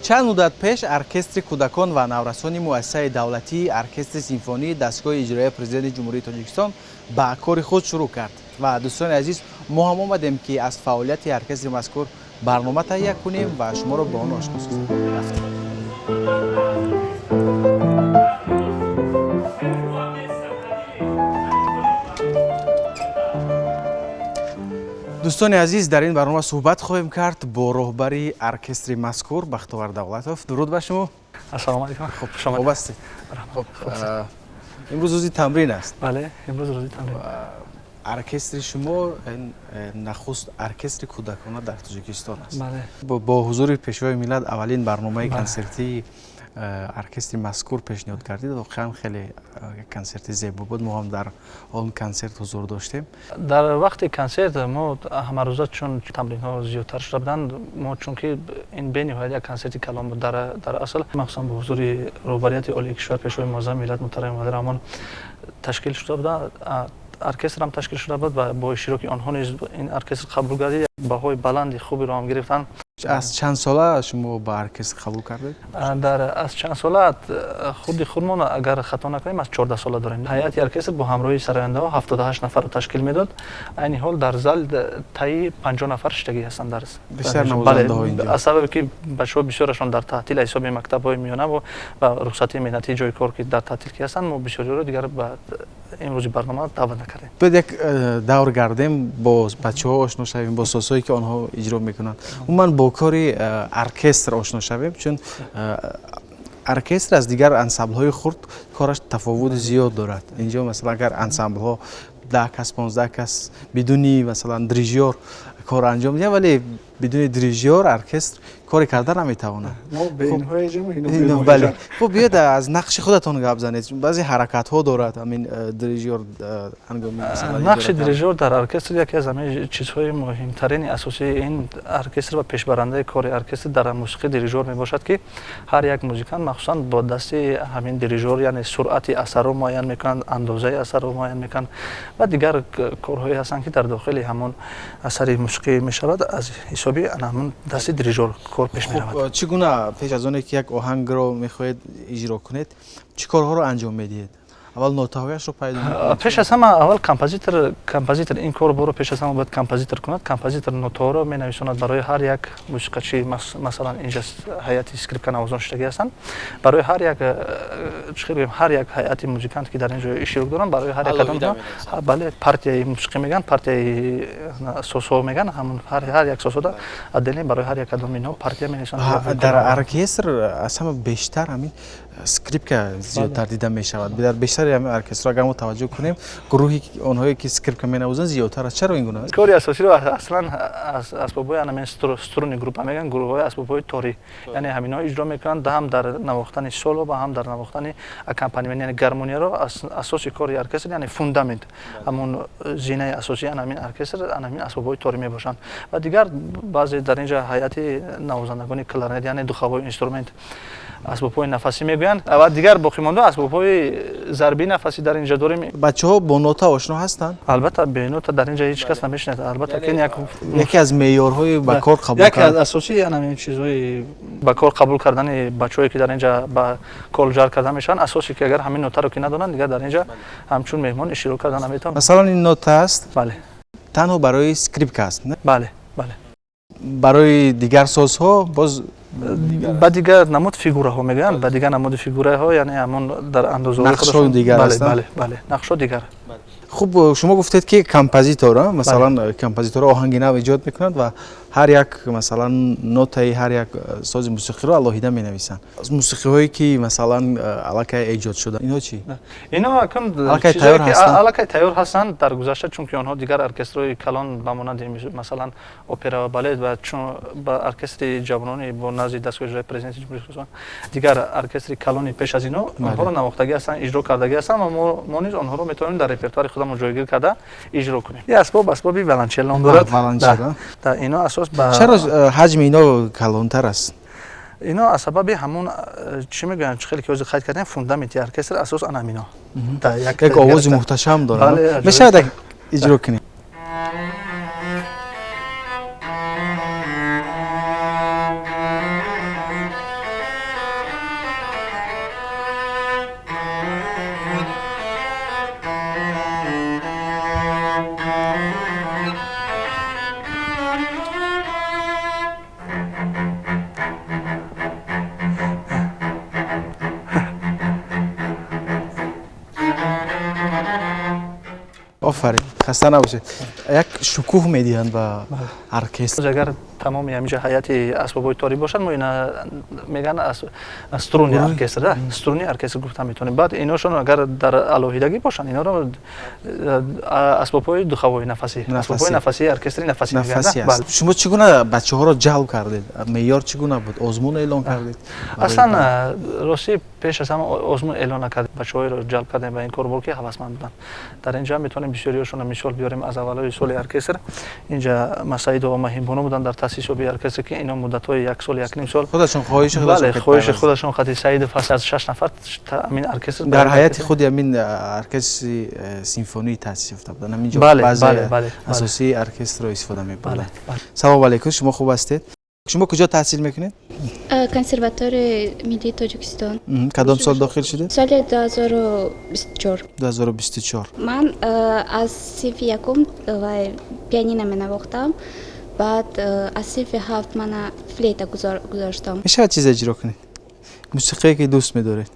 Чанд муддат пеш оркестри кӯдакон ва наврасони муассисаи давлатии оркестри симфонии дастгоҳи иҷроияи Президенти Ҷумҳурии Тоҷикистон ба кори худ шурӯъ кард. Ва дӯстони азиз, мо ҳам омадем, ки аз фаъолияти оркестри мазкур барнома таҳия кунем ва шуморо бо он ошно созем. Рафтем. Дӯстони азиз, дар ин барнома суҳбат хоҳем кард бо роҳбари оркестри мазкур Бахтовар Давлатов. Дуруд ба шумо. Ассалому алайкум. Хуб, хуб ҳастед? Хуб, имрӯз рӯзи тамрин аст. Бале, имрӯз рӯзи тамрин. Оркестри шумо нахуст оркестри кӯдакона дар Тоҷикистон аст. Бале. Бо ҳузури Пешвои миллат аввалин барномаи консертии оркестри мазкур пешниҳод кардид. Воқеан хеле консерти зебо буд, мо ҳам дар он консерт ҳузур доштем. Дар вақти консерт мо ҳамарӯза, чун тамринҳо зиёдтар шуда буданд, мо чунки ин бениҳоят як консерти калон буд дар асл, махсусан бо ҳузури роҳбарияти олии кишвар, Пешвои муаззами миллат муҳтарам Эмомалӣ Раҳмон ташкил шуда буда, оркестрам ташкил шуда буд ва бо иштироки онҳо низ ин оркестр қабул гардид, баҳои баланди хуберо ҳам гирифтанд. Аз чанд сола шумо ба оркестр қабул кардед? Дар аз чанд сола, худи худмон, агар хато накунем, аз 14 сола дорем. Ҳайати оркестр бо ҳамроҳии сарояндаҳо 78 нафарро ташкил медод. Айни ҳол дар зал таи 50 нафар шиштагӣ ҳастанд. Дар бештар навозандаҳо инҷо. Аз сабабе ки бачаҳо бисёрашон дар таътил, аз ҳисоби мактабҳои миёна ва рухсатии меҳнатии ҷои кор, ки дар таътил ки ҳастанд, мо бисёриро дигар ба имрӯзи барнома даъват накардем. Биёед, як давр гардем, бо бачаҳо ошно шавем, бо созҳое ки онҳо иҷро мекунанд, умуман бо кори оркестр ошно шавем, чун оркестр аз дигар ансамблҳои хурд кораш тафовути зиёд дорад. Инҷо, масалан, агар ансамблҳо 10 кас, 15 кас бидуни, масалан, дирижёр кор анҷом медиҳанд, вале бидуни дирижёр оркестр коре карда наметавонад. Бале, хуб, биёед, аз нақши худатон гап занед. Баъзе ҳаракатҳо дорад ҳамин дирижёр ҳангоми Нақши дирижёр дар оркестр яке аз ҳамин чизҳои муҳимтарини асосии ин оркестр ва пешбарандаи кори оркестр дар мусиқӣ дирижёр мебошад, ки ҳар як музикант махсусан бо дасти ҳамин дирижёр, яъне суръати асарро муайян мекунанд, андозаи асарро муайян мекунанд ва дигар корҳое ҳастанд, ки дар дохили ҳамон асари мусиқӣ мешавад, аз ҳисоби ҳамон дасти дирижёр кор пеш меравад. Чӣ гуна пеш аз оне ки як оҳангро мехоҳед иҷро кунед, чӣ корҳоро анҷом медиҳед? Аввал нотаҳояшро пайдо мекунед? Пеш аз ҳама аввал композитор ин кор боро пеш аз ҳама бояд композитор кунад. Композитор нотаҳоро менависонад барои ҳар як мусиқачӣ. Масалан, инҷа ҳайати скрипканавозон шудагӣ ҳастанд. Барои ҳар як, чӣ гӯем, ҳар як ҳайати музикант, ки дар ин ҷо иштирок доранд, барои ҳар як кадом, бале, партияи мусиқӣ мегӯянд, партияи созҳо мегӯянд, ҳамон ҳар як созҳода отдельно барои ҳар як кадом инҳо партия менависонанд. Дар оркестр аз ҳама бештар ҳамин скрипка зиёдтар дида мешавад. Дар бештари ҳамин оркестрҳо, агар мо таваҷҷӯҳ кунем, гурӯҳи онҳое ки скрипка менавозанд, зиёдтар аст. Чаро ин гуна аст? Кори асосиро аслан асбобҳои ҳамин струнный группа мегӯянд, гурӯҳҳои асбобҳои торӣ, яъне ҳаминҳо иҷро мекунанд, ҳам дар навохтани соло ва ҳам дар навохтани аккомпанемент, яъне гармонияро. Асоси кори оркестр, яъне фундамент, ҳамон зинаи асосии ҳамин оркестр ҳамин асбобҳои торӣ мебошанд. Ва дигар баъзе дар инҷа ҳайати навозандагони кларнет, яъне духовой инструмент, асбобҳои нафасӣ мегӯянд, ва дигар боқимонда асбобҳои зарбии нафасӣ дар инҷа дорем. Бачаҳо бо нота ошно ҳастанд? Албатта, бе нота дар инҷа ҳеҷ кас намешинад, албатта, ки як Яке аз меъёрҳои ба кор қабул Яке аз асосии ҳамин чизҳои ба кор қабул кардани бачаҳое, ки дар инҷа ба кор ҷалб карда мешаванд, асосе ки агар ҳамин нотаро ки надонанд, дигар дар инҷа ҳамчун меҳмон иштирок карда наметавонанд. Масалан, ин нота аст? Бале. Танҳо барои скрипка аст, не? Бале. Барои дигар созҳо боз? Ба дигар намуд фигураҳо мегӯянд, ба дигар намуди фигураҳо, яъне ҳамон дар андозаҳои Нақшҳо дигар ҳастанд? Бале, нақшҳо дигар. Хуб, шумо гуфтед, ки композитор, масалан, композиторро оҳанги нав эҷод мекунанд ва ҳар як, масалан, нотаи ҳар як сози мусиқиро алоҳида менависанд. Мусиқиҳое ки, масалан, аллакай эҷод шуда, инҳо чӣ? Ино акун Аллакай тайёр ҳастанд? Аллакай тайёр ҳастанд. Дар гузашта, чунки онҳо дигар оркестрҳои калон, ба монанди, масалан, опера ва балет ва чун ба оркестри ҷавонони бо назди дастгоҳи иҷроияи Президенти Ҷумҳурии Тоҷикистон, дигар оркестри калони пеш аз ино онҳоро навохтагӣ ҳастанд, иҷро кардагӣ ҳастанд ва мо низ онҳоро метавонем дар репертуари худамон ҷойгир карда иҷро кунем. Ин асбоб асбоби виолончел ном дорад. Виолончел. Ино асос ба Чаро ҳаҷми ино калонтар аст? Ино аз сабаби ҳамон, чӣ мегӯянд, хеле ки ҳозир қайд кардем, фундаменти оркестр асос ана ҳамино. Як овози муҳташам дорад. Мешавад як иҷро кунем? Офарин, хаста набошед. Як шукӯҳ медиҳанд ба оркестр. Агар тамоми ҳаминҷа ҳайати асбобҳои торӣ бошад, мо ина мегӯянд струнный оркестр, струнный оркестр гуфта метавонем. Баъд иношон агар дар алоҳидагӣ бошанд, иноро асбобҳои духовой нафасӣ, асбобҳои нафасии оркестри нафасӣ мегӯянд. Шумо чӣ гуна бачаҳоро ҷалб кардед? Меъёр чӣ гуна буд? Озмун эълон кардед? Аслан ростӣ пеш аз ҳама озмун эълон накардем. Бачаҳоеро ҷалб кардем ба ин корбор, ки ҳавасманд буданд. Дар инҷа метавонем бисёриҳошонро мисол биёрем аз аввалои соли оркестр. Инҷа Масаидова Маҳимбоно буданд дар таъсисёби оркестр, ки ино муддатҳои як сол, як ним сол худашон хоҳиши худашон, хоҳиши худашон хати Саидов ҳаст, аз 6 нафар ҳамин оркестр дар ҳайати худи ҳамин оркестри симфонӣ таъсис ёфта буданд. Ҳаминҷо баъзе асосии оркестрро истифода мебурданд. Салому алайкум, шумо хуб ҳастед? Шумо куҷо таҳсил мекунед? Консерваторияи миллии Тоҷикистон. Кадом сол дохил шудед? Соли 2024. 2024. Ман аз синфи якум пианино менавохтам, баъд аз синфи ҳафт мана флейта гузоштам. Мешавад чизе иҷро кунед? Мусиқие ки дӯст медоред?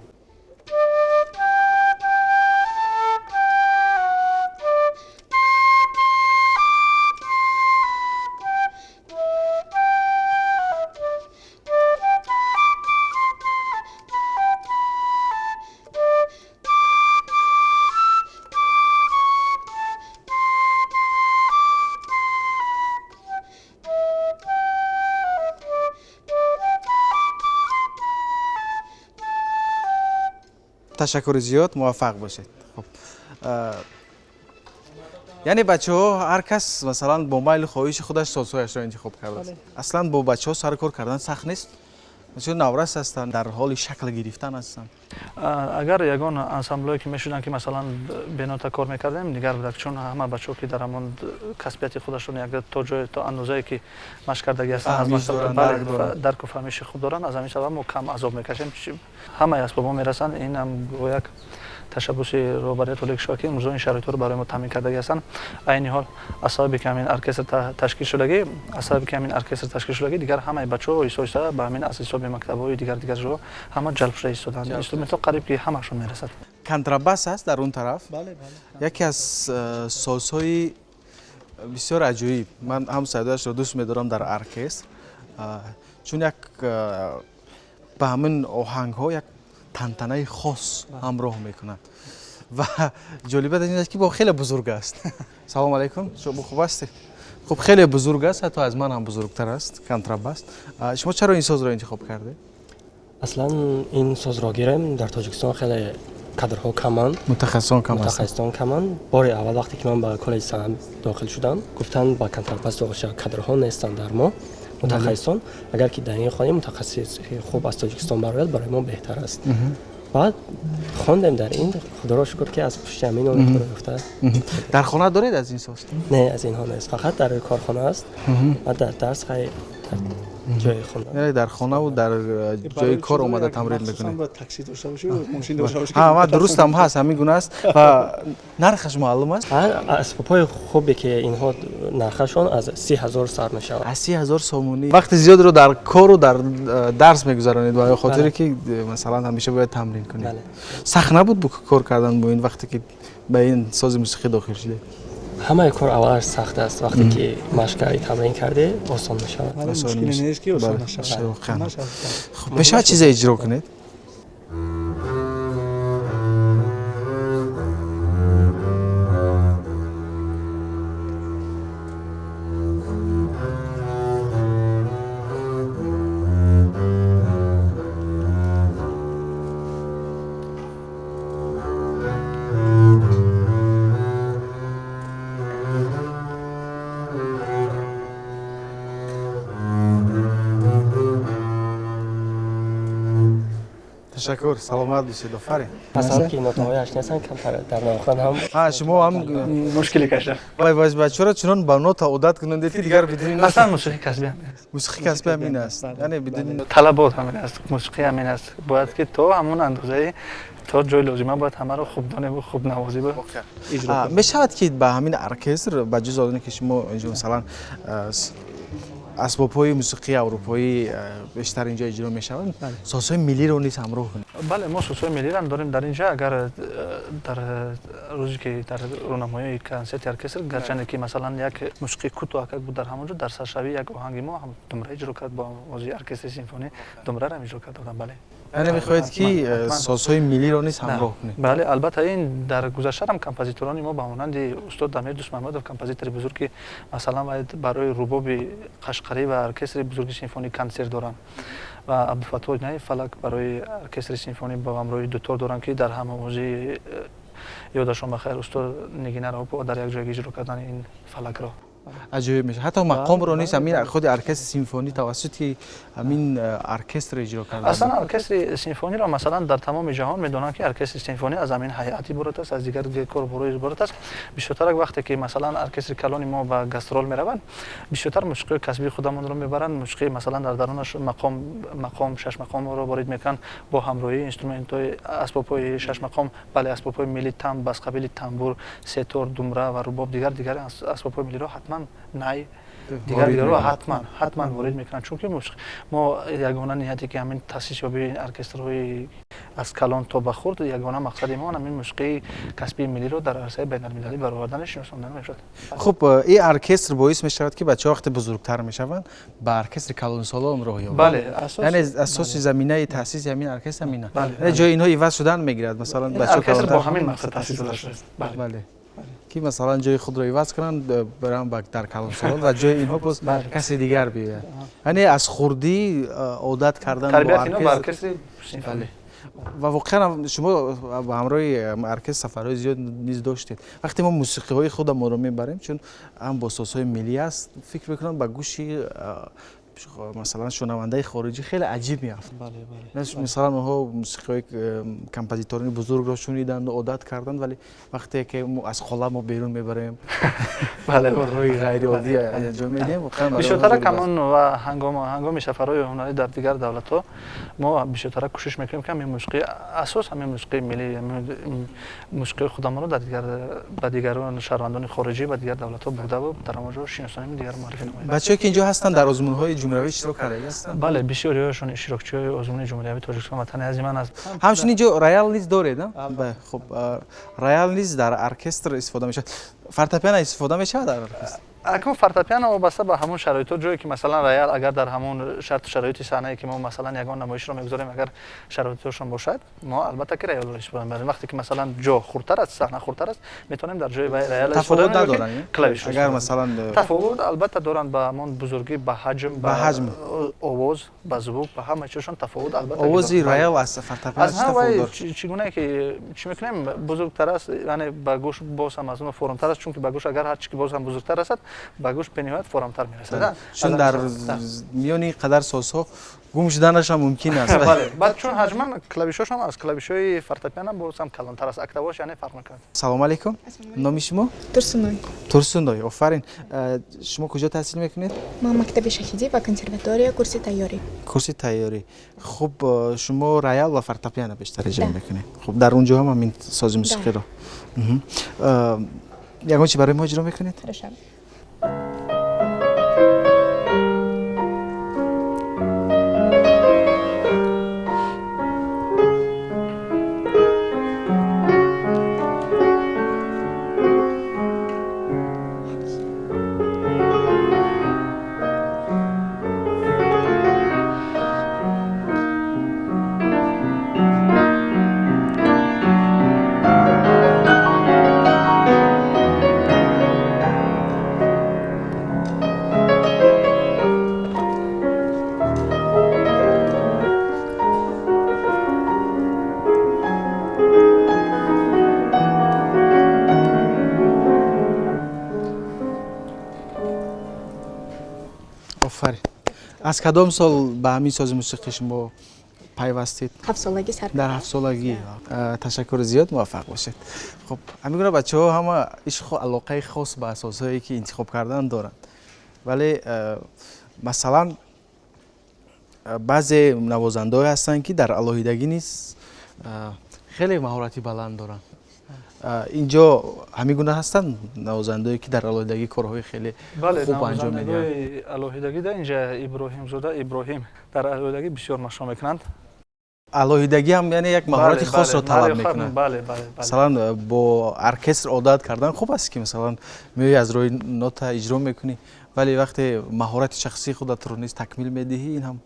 Ташаккури зиёд, муваффақ бошед. Хуб, яъне бачаҳо ҳар кас масалан бо майлу хоҳиши худаш созҳояшро интихоб кардааст. Аслан бо бачаҳо сари кор кардан сахт нест? Чун наврас ҳастанд, дар ҳоли шакл гирифтан ҳастанд. Агар ягон ансамблое ки мешуданд, ки масалан бенота кор мекардем, дигар будак, чун ҳама бачаҳо ки дар ҳамон касбияти худашон як то ҷое, то андозае ки машқ кардагӣ ҳастанд, аз дарку фаҳмиши хуб доранд, аз ҳамин сабаб мо кам азоб мекашем. Ҳамаи асбобҳо мерасанд. Ин ҳам як ташаббуси роҳбарияти олии кишвар, ки имрӯзо ин шароитҳоро барои мо таъмин кардагӣ ҳастанд. Айни ҳол аз сабаби ки ҳамин оркестр ташкил шудагӣ, аз сабаби ки ҳамин оркестр ташкил шудагӣ, дигар ҳамаи бачаҳо оҳиста оҳиста ба ҳамин аз ҳисоби мактабҳои дигар дигар ҷо ҳама ҷалб шуда истодаанд. Инструментҳо қариб ки ҳамашон мерасад. Контрабас аст дар он тараф, яке аз созҳои бисёр аҷоиб. Ман ҳам садояшро дӯст медорам дар оркестр, чун як ба ҳамин оҳангҳо як тантанаи хос ҳамроҳ мекунад ва ҷолибият ин аст, ки бо хеле бузург аст. Салому алайкум, шумо хуб ҳастед? Хуб, хеле бузург аст, ҳатто аз ман ҳам бузургтар аст контрабас. Шумо чаро ин созро интихоб кардед? Аслан ин созро гирем, дар Тоҷикистон хеле кадрҳо каманд, мутахассисон кам мутахассисон каманд. Бори аввал вақте ки ман ба коллеҷи санъат дохил шудам, гуфтанд ба контрабас дохил шав, кадрҳо нестанд дар мо мутахассисон. Агар ки дар ин хонем мутахассис хуб аз Тоҷикистон барояд, барои мо беҳтар аст. Баъд хондем дар ин, худоро шукр, ки аз пушти ҳамин он ёфта. Дар хона доред аз ин соз? Не, аз инҳо нест, фақат дар корхона аст ва дар дарс дар ҷои хондан. Яъне дар хонаву дар ҷои кор омада тамрин мекунед? Такси дошта бошӣ, мошин дошта бошӣ. Ҳа, дурустам ҳаст, ҳамин гуна аст. Ва нархаш маълум аст? Асбобҳои хубе ки инҳо нархашон аз 30 000 сар мешавад. Аз 30 000 сомонӣ. Вақти зиёдро дар кору дар дарс мегузаронед ба хотире ки масалан ҳамеша бояд тамрин кунед. Сахт набуд кор кардан бо ин вақте ки ба ин сози мусиқӣ дохил шудед? Ҳамаи кор аввалаш сахт аст, вақте ки машқ кардӣ, тамрин кардӣ, осон мешавад. Мушкиле нест, ки осон нашавад. Хуб, мешавад чизе иҷро кунед? Ташаккур, саломат бошед, офарин. Масалан ки нотаҳояш нестанд, камтар дар навохтан ҳам шумо ҳам мушкиле кашидам. Вай, вай, бачаҳоро чунон ба нота одат кунандед, ки дигар бидуни нота. Аслан мусиқӣ касби ҳамин аст. Мусиқӣ касби ҳамин аст, яъне бидуни талабот ҳамин аст, мусиқӣ ҳамин аст. Бояд ки то ҳамон андозаи то ҷои лозима бояд ҳамаро хуб донем ва хуб навозӣ ва иҷро. Мешавад ки ба ҳамин оркестр, ба ҷуз оне ки шумо инҷо масалан асбобҳои мусиқии аврупоӣ бештар инҷо иҷро мешаванд, созҳои миллиро низ ҳамроҳ кунед? Бале, мо созҳои миллиро дорем дар инҷа. Агар дар Рӯзе ки дар рӯнамоии консерти оркестр, гарчанде ки масалан як мусиқии кӯтоҳакак буд, дар ҳамон ҷо дар саршавии як оҳанги мо ҳам думра иҷро кард бо овози оркестри симфонӣ, думраро иҷро карда будам, бале. Яъне мехоҳед ки созҳои миллиро низ ҳамроҳ кунед? Бале, албатта, ин дар гузашта ҳам композиторони мо ба монанди устод Дамир Дӯстмаҳмадов, композитори бузург, ки масалан барои рубоби қашқарӣ ва оркестри бузурги симфонӣ консерт доранд, ва Абдуфаттоҳ Наи Фалак барои оркестри симфонӣ бо ҳамроҳи дутор доранд, ки дар ҳамовозии, ёдашон бахайр, устод Нигина Раҳупова дар як ҷойга иҷро кардани ин фалакро. Аҷоиб мешавад. Ҳатто мақомро низ ҳамин худи оркестри симфонӣ тавассути ҳамин оркестр иҷро карда. Аслан оркестри симфониро масалан дар тамоми ҷаҳон медонанд, ки оркестри симфонӣ аз ҳамин ҳайат иборат аст, аз дигар корборҳо иборат аст. Бисёртарак вақте ки масалан оркестри калони мо ба гастрол мераванд, бисёртар мусиқии касбии худамонро мебаранд, мусиқии масалан дар дарунаш мақом, мақом, шашмақомро ворид мекунанд бо ҳамроҳии инструментҳои, асбобҳои шашмақом, бале, асбобҳои милли там аз қабили тамбур, сетор, думра ва рубоб, дигар дигар асбобҳои миллиро ҳатман, най, дигар дигарро ҳатман ворид мекунанд, чунки мо ягона нияте ки ҳамин таъсис ёбии оркестрҳои аз калон то ба хурд, ягона мақсади мо ҳамин мусиқии касбии миллиро дар арсаи байналмилалӣ баровардани, шиносондан мешавад. Хуб, ин оркестр боис мешавад, ки бачаҳо вақте бузургтар мешаванд, ба оркестри калонсолон роҳ ёбанд. Бале. Яъне асоси заминаи таъсиси ҳамин оркестр ҳамин, ҷои инҳо иваз шудан мегирад, масалан. Бачаҳо бо ҳамин мақсад таъсис дода шудааст. Бале, ки масалан ҷои худро иваз кунанд, баранд дар калонсолон ва ҷои инҳо боз касе дигар биёяд. Яъне аз хурдӣ одат кардан. Бо оркестри. Ва воқеан шумо ба ҳамроҳи оркестр сафарҳои зиёд низ доштед. Вақте мо мусиқиҳои худамонро мебарем, чун ҳам бо созҳои миллӣ аст, фикр мекунам, ба гӯши масалан шунавандаи хориҷӣ хеле аҷиб меафтад. Масалан, онҳо мусиқиҳои композиторони бузургро шуниданду одат карданд, вале вақте ки аз хола мо берун мебарем, корҳои ғайриоддӣ анҷом медиҳем. Бисёртарак ҳамон ва ҳангоми сафарҳои ҳунарӣ дар дигар давлатҳо мо бисёртарак кӯшиш мекунем, ки ҳамин мусиқии асос, ҳамин мусиқии миллӣ, мусиқии худамонро дар дигар ба дигарон, шаҳрвандони хориҷӣ, ба дигар давлатҳо бурдаву дар он ҷо шиносонем, дигар муаррифӣ намоем. Бачаҳое ки инҷо ҳастанд, дар озмунҳои ҷумҳуриявӣ иштирок кардаги ҳастанд? Бале, бисёриҳояшон иштирокчиҳои озмуни ҷумҳуриявии Тоҷикистон «Ватани азизи ман» аст. Ҳамчунин инҷо роял низ доред? Хуб, роял низ дар оркестр истифода мешавад. Фортепиано истифода мешавад дар оркестр? Акнун фортепиано вобаста ба ҳамон шароитҳо, ҷое ки масалан роял агар дар ҳамон шарту шароити саҳнае ки мо масалан ягон намоишро мегузорем, агар шароитҳошон бошад, мо албатта ки роялро истифода мебарем. Вақте ки масалан ҷо хурдтар аст, саҳна хурдтар аст, метавонем дар ҷои роял Тафовут надоранд? Клавиш. Агар масалан Тафовут албатта доранд, ба ҳамон бузургӣ, ба ҳаҷм, ба ҳаҷм, овоз, ба звук, ба ҳама чизшон тафовут албатта. Овози роял аз фортепиано чӣ тафовут дорад? Чӣ гунае ки чӣ мекунем, бузургтар аст, яъне ба гӯш боз ҳам аз он форамтар аст, чунки ба гӯш агар ҳар чи ки боз ҳам бузургтар расад, ба гӯш бениҳоят форамтар мерасад. Чун дар миёни қадар созҳо гум шуданашам мумкин аст. Бале, баъд чун ҳаҷман клавишҳошам аз клавишҳои фортепиано боз ҳам калонтар аст, октавош яъне фарқ мекунад. Салому алейкум, номи шумо? Турсуной. Турсуной, офарин. Шумо куҷо таҳсил мекунед? Ман мактаби Шаҳидӣ ва консерватория, курси тайёрӣ. Курси тайёрӣ. Хуб, шумо роял ва фортепиано бештар иҷро мекунед. Хуб, дар он ҷо ҳам ҳамин сози мусиқиро ягон чи барои мо иҷро мекунед? Хорошо. Офарин. Аз кадом сол ба ҳамин сози мусиқӣ шумо пайвастед? Ҳафтсолагӣ сар. Дар 7 солагӣ. Ташаккури зиёд, муваффақ бошед. Хуб, ҳамин гуна бачаҳо ҳама ишқу алоқаи хос ба асосҳое ки интихоб кардан доранд, вале масалан баъзе навозандаҳое ҳастанд, ки дар алоҳидагӣ низ хеле маҳорати баланд доранд. Инҷо ҳамин гуна ҳастанд навозандаое, ки дар алоҳидагӣ корҳои хеле хуб анҷом медиҳанд? Алоҳидагӣ дар инҷа Иброҳимзода Иброҳим дар алоҳидагӣ бисёр машо мекунанд. Алоҳидагӣ ҳам, яъне як маҳорати хосро талаб мекунад. бале бале Масалан, бо оркестр одат кардан хуб аст, ки масалан меои, аз рӯи нота иҷро мекунӣ, вале вақте маҳорати шахсии худатро низ такмил медиҳӣ, ин ҳам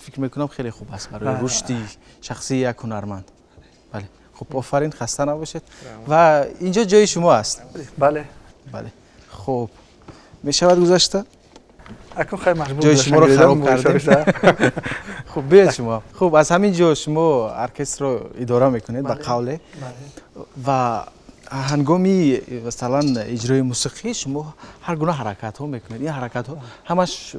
фикр мекунам, хеле хуб аст барои рушди шахсии як ҳунарманд. Бале, хуб, офарин, хаста набошед. Ва инҷо ҷои шумо аст. Бале. Бале, хуб, мешавад гузашта? Акун хай маҷбур. Ҷои шуморо хароб кардем. Хуб, биёед шумо. Хуб, аз ҳамин ҷо шумо оркестрро идора мекунед, ба қавле, ва ҳангоми, масалан, иҷрои мусиқӣ шумо ҳар гуна ҳаракатҳо мекунед. Ин ҳаракатҳо ҳамаш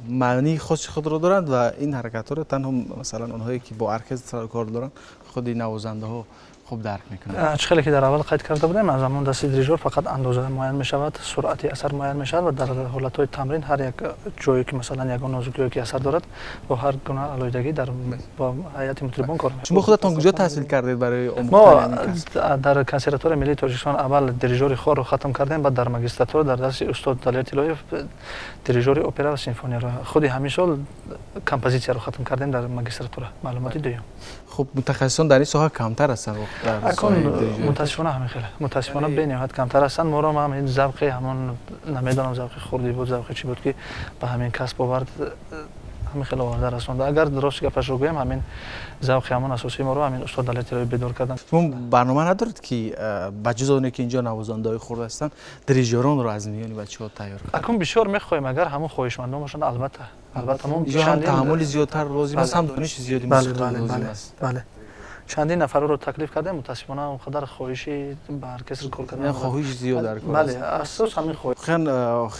маънии хоси худро доранд ва ин ҳаракатҳоро танҳо, масалан, онҳое ки бо оркестр кор доранд, худи навозандаҳо хуб дарк мекунанд. Чӣ хеле ки дар аввал қайд карда будем, аз ҳамон дасти дирижёр фақат андоза муайян мешавад, суръати асар муайян мешавад ва дар ҳолатҳои тамрин ҳар як ҷое ки, масалан, ягон нозукиё ки асар дорад, бо ҳар гуна алоҳидагӣ дар бо ҳайати мутрибон кор мекунад. Шумо худатон куҷо таҳсил кардед барои Мо дар Консерваторияи миллии Тоҷикистон аввал дирижёри хорро хатм кардем, баъд дар магистратура дар дасти устод Далер Тилоев дирижёри опера ва симфонияро, худи ҳамин сол композитсияро хатм кардем дар магистратура, маълумоти дуюм. Хуб, мутахассисон дар ин соҳа камтар ҳастанд. Акун мутаассифона ҳамин хеле, мутаассифона, бениҳоят камтар ҳастанд. Моро ҳамин завқи ҳамон, намедонам, завқи хурдӣ буд, завқи чӣ буд, ки ба ҳамин касб овард, ҳамин хеле оварда расонда. Агар рости гапашро гӯям, ҳамин завқи ҳамон асосии моро ҳамин устод Далер Тилоев бедор карданд. Шумо барнома надоред, ки ба ҷуз оне ки инҷо навозандаҳои хурд ҳастанд, дирижёронро аз миёни бачаҳо тайёр кунед? Акун бисёр мехоҳем, агар ҳамон хоҳишмандон бошанд, албатта, албатта, мо Инҷо ҳам таҳаммули зиёдтар лозим аст, ҳам дониши зиёди мусиқӣ лозим аст. Бале, чандин нафарро таклиф кардем, мутаассифона он қадар хоҳиши ба оркестр кор кардан Хоҳиш зиёд дар кор. Бале, асос ҳамин хоҳиш. Воқеан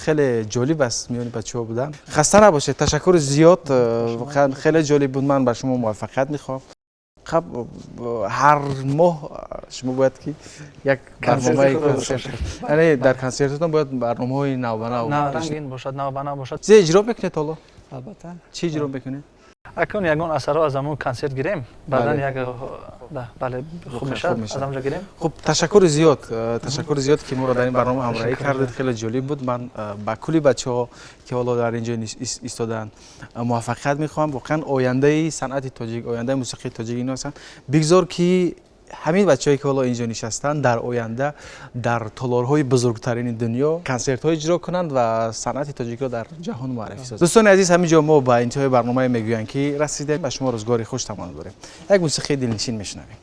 хеле ҷолиб аст миёни бачаҳо будан. Хаста набошед, ташаккури зиёд, воқеан хеле ҷолиб буд. Ман ба шумо муваффақият мехоҳам. Хаб, ҳар моҳ шумо бояд ки як барномаи консерт, яъне дар консертатон бояд барномаҳои навбанав рангин бошад, навбанав бошад. Чизе иҷро мекунед ҳоло? Албатта. Чӣ иҷро мекунед? Акун ягон асарро аз ҳамон консерт гирем, баъдан як, бале, хуб мешавад, аз ҳамҷо гирем. Хуб, ташаккури зиёд, ташаккури зиёд, ки моро дар ин барнома ҳамроҳӣ кардед, хеле ҷолиб буд. Ман ба кулли бачаҳо, ки ҳоло дар ин ҷо истодаанд, муваффақият мехоҳам. Воқеан ояндаи санъати тоҷик, ояндаи мусиқии тоҷик ино ҳастанд. Бигзор ки ҳамин бачаҳое, ки ҳоло инҷо нишастанд, дар оянда дар толорҳои бузургтарини дунё консертҳо иҷро кунанд ва санъати тоҷикро дар ҷаҳон муаррифӣ созанд. Дӯстони азиз, ҳамин ҷо мо ба интиҳои барномае мегӯянд, ки расидем. Ба шумо рӯзгори хуш таманно дорем. Як мусиқии дилнишин мешунавем.